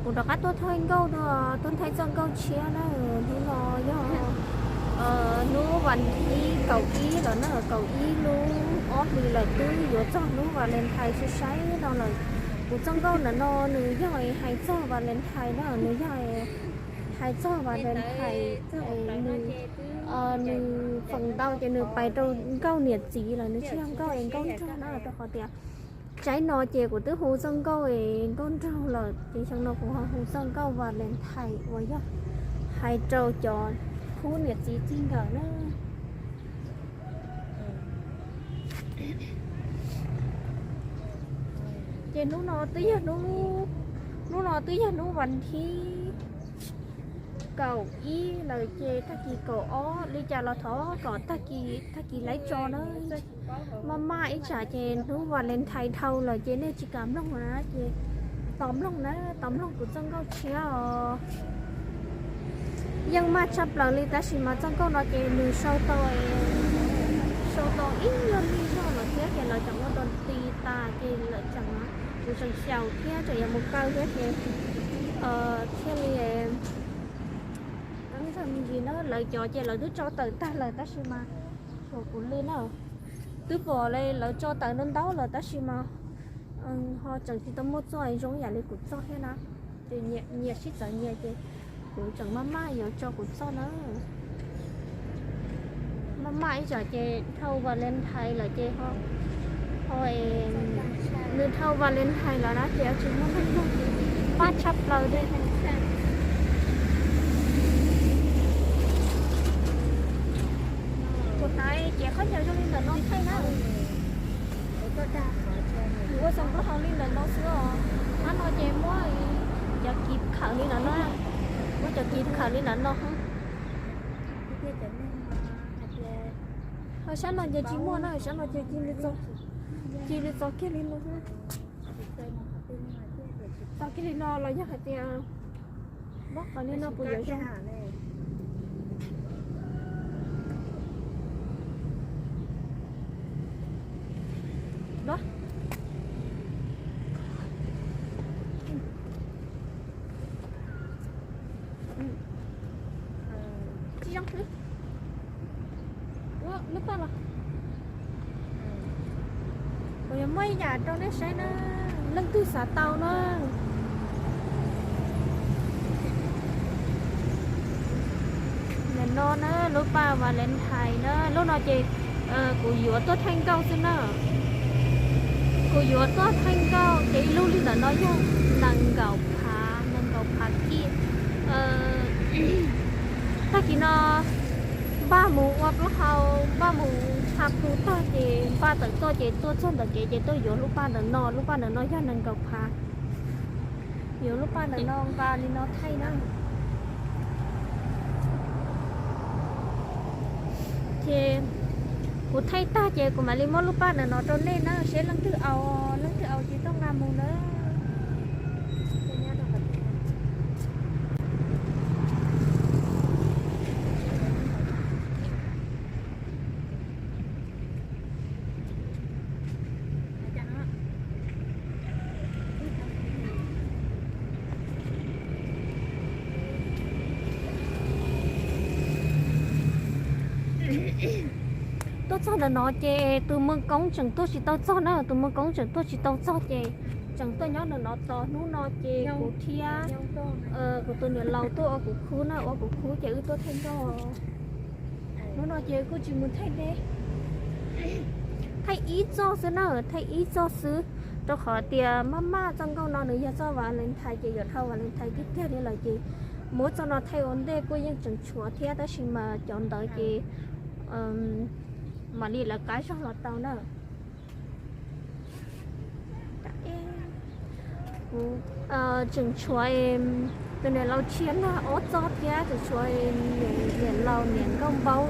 Kuv rov qab tuaj thaij nkauj no, tuaj thaij txoj nkauj tshiab na. Hnub no yog hnub vas thib kaum ib lawm na, kaum ib lub ob hlis lawm, twb yuav txog hnub Valentine saib saib no lawm. Kuv txoj nkauj ntawm no nws yog hais txog Valentine na, nws yog hais txog Valentine, nws, nws feem ntau ces nws pais rau nkauj niam txiv lawm, nws tsis yog nkauj es nkauj nraug na, rau qhov tias tsaib no ces kuv twb hu txoj nkauj es nkauj nraug lawm, ces xyoo no kuv ho hu txoj nkauj Valentine uas yog hais rau cov khub niam txiv txij nkawm na. Ces hnub no twb yog hnub, hnub no twb yog hnub vas thib kaum ib lawm ces tag kis kaum ob li cas los thov kom tag kis, tag kis laiv tso na. Maj maj ib tsam ces hnub Valentine dhau lawm ces nej tsis kam mloog na ces tos mloog na, tos mloog kuv txoj nkauj tshiab os. Yeej maj tshaj plaws li tab sis mas txoj nkauj no ces nws sau tau, sau tau ib nyuag li zog lawm thiab ces lawv tseem ua tau ti tas ces lawv tseem, kuv tseem xyaum thiab tseem yuav mus kaw thiab ces thiaj li, ib zag me ntsis na, lawv cov ces lawv twb tso tawm tag lawm tab sis mas tshuav kuv li na. Twb pom li lawv tso tawm ntau ntau lawm tab sis mas ho tseem tsis tau muaj txoj zoo yam li kuv txoj thiab na. Ces nyias sib txawv nyias ces kuv tseem maj maj yuav tso kuv txoj na. Maj maj ib tsam ces dhau Valentine lawm ces ho, ho nws dhau Valentine lawm na ces tsis muaj neeg mloog, pab tshaj plaws li. Kuv hnav ces khaub ncaws zoo li ntawm no thaij na. Kuv ua xoo plaub hau li ntawm no xwb os. Hnub no ces muab cov kiv khawm li ntawm no, muab cov kiv khawm li ntawm no. Ho sab no ces tsis muaj na, sab no ces cia li txo, cia li txo kiag li no. Txo kiag li no los yog hais tias muab qhov li no puas yuav zoo? Tsis zoo xwb. Ua lub paj los. Kuv yuav muab ib yam rau nej saib na, leej twg xav tau na. Ntawm no na, lub paj Valentine na, lub no ces kuv yuav tuaj thaij nkauj xwb na. Kuv yuav tuaj thaij nkauj ces ib lub li ntawm no yog nees nkaum phav, nees nkaum phav kij. Tag kis no npaj mus ua plaub hau, npaj mus tha plu tag ces npaj tawm tuaj ces tuaj txog ntawm kev ces tuaj yuav lub paj ntawm no, lub paj ntawm no yog nees nkaum phav. Yuav lub paj ntawm no nqa li no thaij na. Ces kuv thaij tag ces kuv mam li muab lub paj ntawm no rau nej na, seb leej twg au, leej twg au ces tuaj nqa mus na. Tuaj txog ntawm no ces tus Muaj Koob tseem tuaj tsis tau txog na, tus Muaj Koob tseem tuaj tsis tau txog ces tseem tuaj nyob ntawm no tos. Hnub no ces kuv thiab kuv tus niam laus tuaj ua kuv khub na, ua kuv khub ces wb tuaj thaij nkauj. Hnub no ces kuj tsis mus thaij deb, thaij ib txoj xwb na, thaij ib txoj xwb, rau qhov tias maj maj txoj nkauj no nws yog txoj Valentine ces yuav dhau Valentine tiag tiag li lawm ces muab txoj no thaij ua ntej kuj yeej tseem tshuav thiab tab sis mas cov ntawd ces mam li lawv qab zog los tau na. Kuv tseem tshuav tus niam laus Tshiab Nag ob txoj thiab, tseem tshuav niam laus niam nkauj Npaub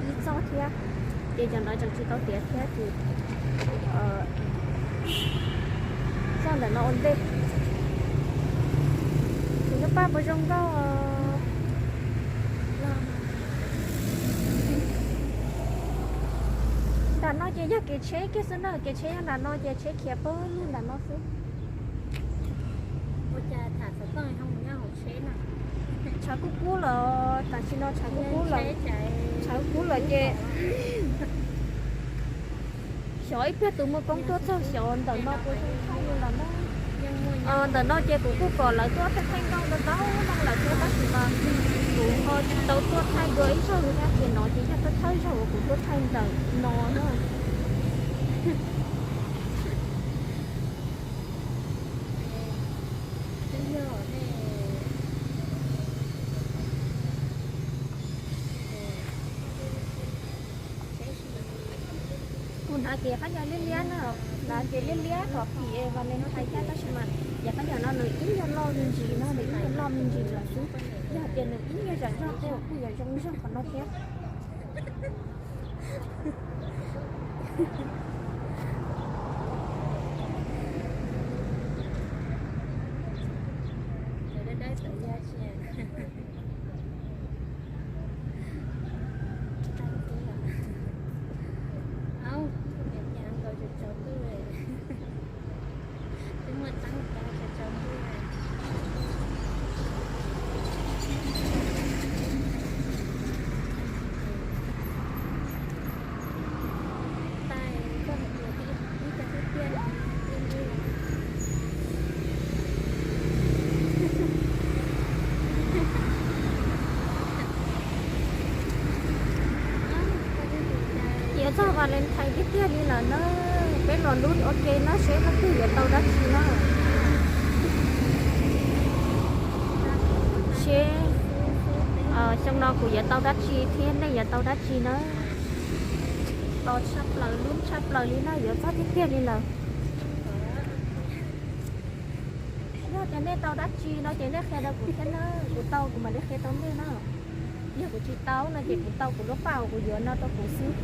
ib txoj thiab, ces cov ntawd tseem tsis tau tiav thiab ces txoj ntawm no ua ntej. Ces lub paj puas zoo nkauj? Nram no ces yog kev tsheb kiag xwb na, kev tsheb yog nram no ces tsheb khiav pawg lug nram no xwb. Ua cas tham Tshav kub kub lawm, tam sim no tshav kub kub lawm, tshav kub kub lawm ces xyov ib pliag tus muaj koob tuaj txog xyov ntawm no puas zoo thaij li los na. Ntawm no ces kuv kuj pom lawv tuaj thaij nkauj ntau ntau leej lawm thiab tab sis mas kuv ho tsis tau tuaj thaij dua ib zaug thiab ces no ces yog thawj thawj zaug uas kuv tuaj thaij ntawm no na. Kuv hnav ces qab yog liab liab na, hnav ces liab liab thaum pib Valentine thiab tab sis mas ces qab yog no nws ib nyuag loj me ntsis no, nws ib nyuag loj me ntsis lawm xwb. Yog tias nws ib nyuag zam zog tej kuj yuav zoo zog qhov no thiab. Yuav txog Valentine tiag tiag li lawm na, peb los lub ua ke na seb leej twg yuav tau dab tsi na. Seb xyoo no kuv yuav tau dab tsi thiab nej yuav tau dab tsi na. Tos tshaj plaws, lub tshaj plaws li na, yuav txog tiag tiag li lawm. Yog tias nej tau dab tsi no ces nej qhia rau kuv thiab na, kuv tau kuv mam li qhia rau nej na. Yog kuv tsis tau no ces kuv tau kuv lub paj uas kuv yuav no rau kuv xwb.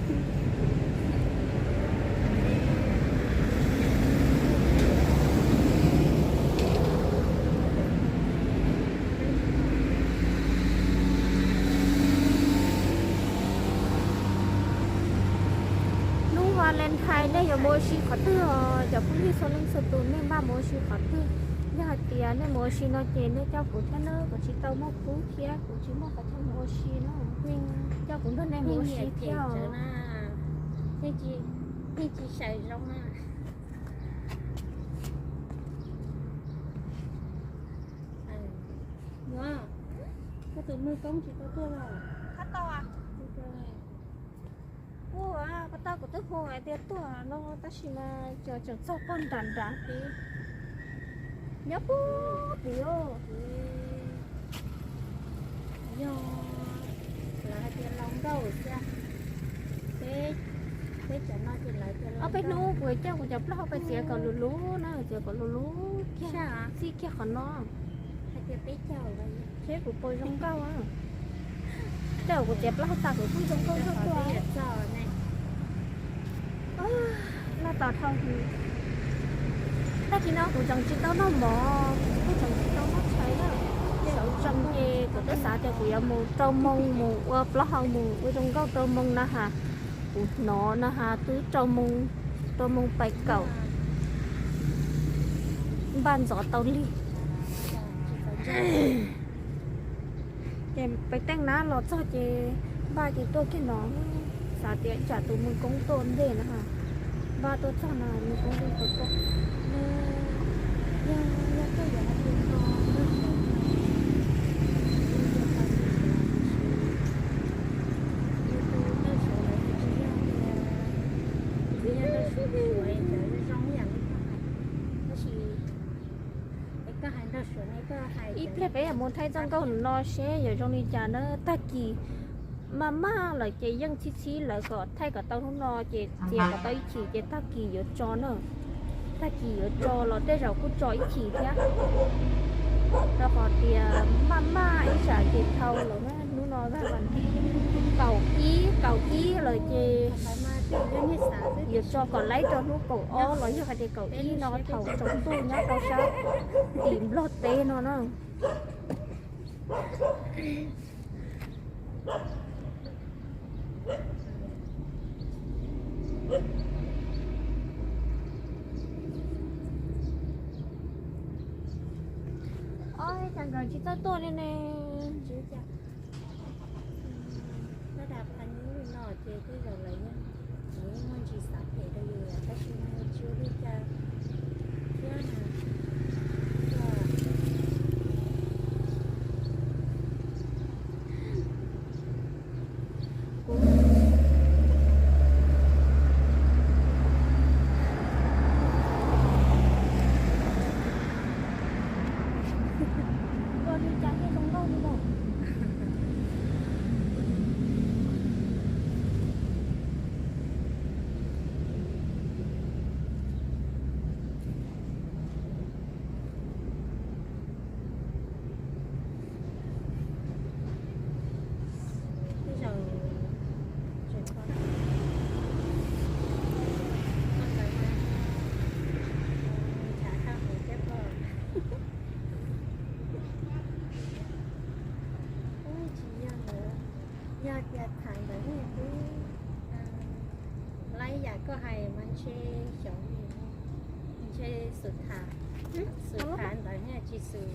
Hnub Valentine nej yuav mus ua si qhov twg os cov phooj ywg txhua leej txhua tus, nej npaj mus ua si qhov twg? Yog hais tias nej mus ua si no ces nej coj kuv thiab na, kuv tsis tau muaj khub thiab kuv tsis muaj qhov chaw mus ua si na. Coj kuv nrog nej mus ua si thiab os. Yeej tsis sawv zoo na. Koj tus muaj koob tsis tau tuaj los? Kuv, koj tau kuv twb hu hais tias tuaj no tab sis mas tseem txog pog nram nrad tid. Nyob puag tid. Yog lawv hais tias laus nkauj thiab, peb, peb cov no ces lawv tias ob peb hnub kuv coj kuv cov plaub hau pais txiav kom luv luv na, txiav kom luv luv kiag, txij kiag qhov no. Hais tias peb caug, seb kuv puas zoo nkauj. Tej zaum kuv txiav plaub hau tas kuv kuj zoo nkauj zog tuaj. Laj tos dhau. Tag kis no kuv tseem tsis tau noj mov, kuv kuj tseem tsis tau noj tshais na. Sawv tsees ces kuv twb xav tias kuv yuav mus rau moo mus ua plaub hau mus ua zoo nkauj rau moo na has. Kuv hnov na has twb rau moo, rau moo pais kaum, npaj ntxov tau lig. Ces peb teej nab los txog ces npaj ces tuaj kiag no, xav tias tsam tus mus koob tuaj ntej na has. Npaj tuaj txog no mus koob tuaj tuaj. Yog, yog koj yuav hais tias no, ib pliag peb yuav mus thaij txoj nkauj no seb yuav zoo li cas na. Tag kis maj maj lawm ces yeej txhib txhib lawv kom thaij kom tau hnub no ces txiav kom tau ib chim ces tag kis yuav tso na. Tag kis yuav tso los tej zaum kuj tso ib chim thiab, rau qhov tias maj maj ib tsam ces dhau lawm na. Hnub no kaum ib, kaum ib lawm ces yuav tso kom laib rau hnub kaum ob los yog hais tias kaum ib no thaum tsaus ntuj nyob rau sab tim Nplog teb no na. Oj, cas nkawd tsis txawj tuaj li ne. Ces tej zaum lawv yeej, lawv yeej muaj ntsis xav phem rau yus lawm tab sis nws tsis ua li cas thiab na. Ua li cas thiaj zoo nkauj li lawm. Tej zaum tseem kho, kho ntawd mas ntshav tau hauv thiab pob. Ub, tsis yog ntawd, yog tias thaiv ntawd ne twb, laib yam koj hais mas ntshe xyov li, ntshe xum tham, xum tham ntawd ne tsis xum,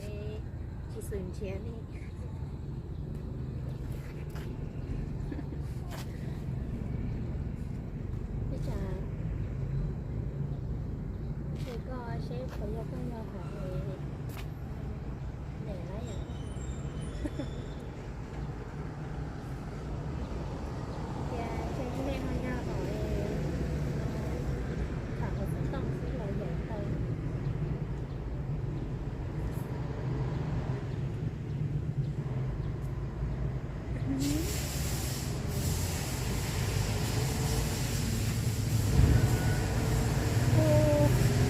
tsis xum nrhiav li. Ib tsam ntshe koj seb puas yog koj nyob hauv, nim laib yam koj hais. Tias ntshe nej ho nyob hauv, tham hauv xov tooj xwb los yaim tau.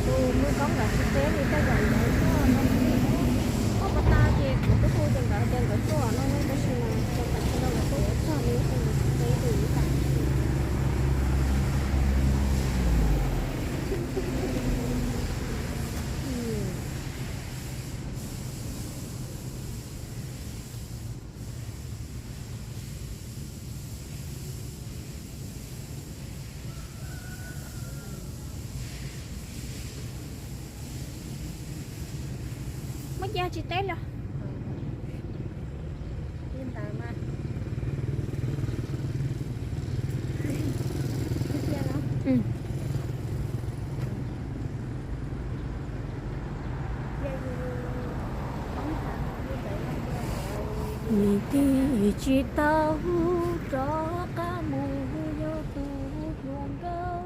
Tus muaj koob nkawd tsis teb li tej zaum nkawd tuaj no, ob pas tas ces kuv twb hu ces nkawd tias nkawd tuaj no, tab sis mas tam sim no nkawd tuaj txog li, kuv teb li tam sim. Muab cia tsis teb los. Nim tig tsis tau rov qab mus, yog tus hluas nkauj.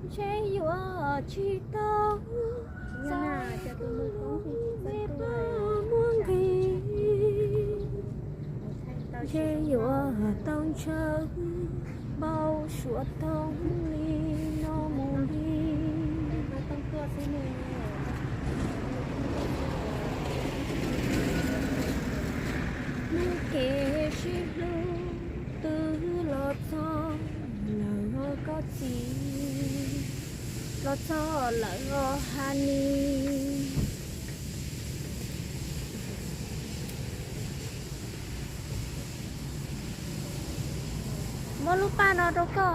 Ntshe yuav tsis tau, txog me pog muaj nqis. Ntshe yuav tau ntshaw npau suav thooj li no mus li. Hnub kev sib hlub twb los txog lawm os koj txiv, los txog lawm os Hanis. Muab lub paj no rau koj.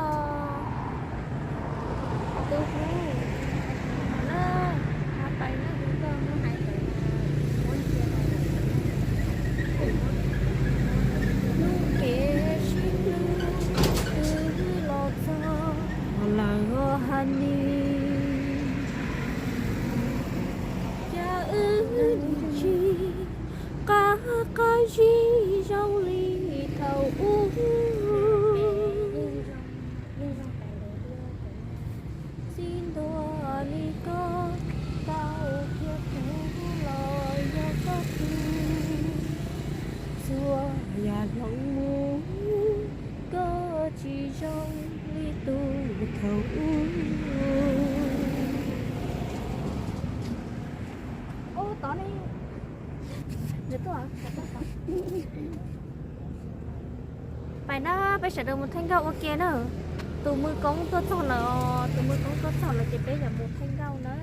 Tus hlub, na, pais na, tus koj muab hais ntawd mas muab cia los. Hnub kev sib hlub twb los txog lawm os Hanis. Cas wb tsis qab qab zib zoo li thaum ub. Txij ntua li koj tau thiab kuv los yog koj tus. Txhua yam hloov mus koj tsis zoo li tus thaum ub. Pais na, peb sawv daws mus theej nkauj ua ke na. Tus mws koob tuaj txog lawm, tus mws koob tuaj txog lawm ces peb yuav mus theej nkauj na.